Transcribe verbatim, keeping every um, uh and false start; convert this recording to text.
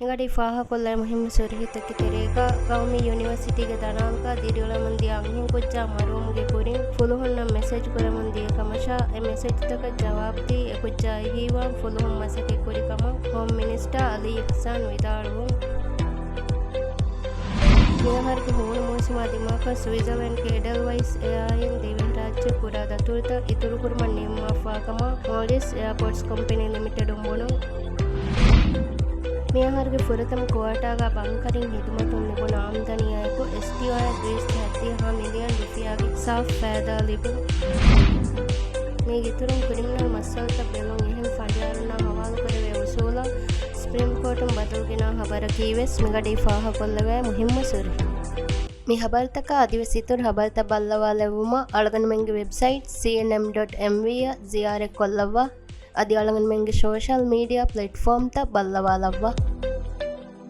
މިގަޑީ ފާހަގަކޮށްލައި މުހިއްމު ސޮރިހަތަކެއް ތެރޭގަ، ގައުމީ ޔުނިވަރސިޓީގެ ދަނާލަކާ ދިރިއުޅެމުން ދިޔަ އަންހެން ކުއްޖާ މަރުވުމުގެ ކުރިން ފުލުހުންނަށް މެސެޖް ކުރެމުން ދިޔަ ކަމަށާ، އެ މެސެޖުތަކަށް ޖަވާބުދީ އެ ކުއްޖާ އެހީވާން ފުލުހުން މަސައްކަތް ކުރި ކަމަށް ހޯމް މިނިސްޓާ އަލީ އިޙްސާން ވިދާޅުވުން. މިއަހަރުގެ ހޫނު މޫސުމާ ދިމާކޮށް، ސުއިޒަލެންޑްގެ އެޑެލްވައިސް އެއާއިން ދިވެހިރާއްޖެ ކުޑަ ދަތުރުތައް އިތުރުކުރުމަށް ނިންމާފާ ކަމަށް މޯލްޑިވްސް އެއާޕޯޓްސް ކޮމްޕެނީ ލިމިޓެޑުން ބުނުން. މިއަހަރުގެ ފުރަތަމަ ކުއާޓާގަ ބަންކަރިން ހިދުމަތުން ލިބުނު އާމްދަނީއާއެކު، އެސްޓީއާއަށް ދުއިސައްތަ ހަތްދިހަ މިލިއަން ރުފިޔާގެ ސާފު ފައިދާ ލިބުން. މީގެއިތުރުން ކްރިމިނަލް މައްސަލަތައް ބެލުން އެހެން ފަނޑިޔާރުންނާ ހަވާލުކުރެވޭ އުސޫލަށް ސްޕްރީމް ކޯޓުން ބަދަލު ގެނާ ހަބަރަކީވެސް މިގަޑީ ފާހަގަކޮށްލެވޭ މުހިއްމު ސޮރިހަތެއް. މި ހަބަރުތަކާ އަދިވެސް އިތުރު ހަބަރުތައް ބައްލަވާލެއްވުމަށް އަޅުގަނޑުމެންގެ ވެބްސައިޓް ސީއެންއެމް ޑޮޓް އެމްވީ އަށް ޒިޔާރަތްކޮށްލައްވާ. އަދި އަޅުގަނޑުމެންގެ ސޯޝަލް މީޑިއާ ޕްލެޓްފޯމްތައް ބައްލަވާލައްވާ.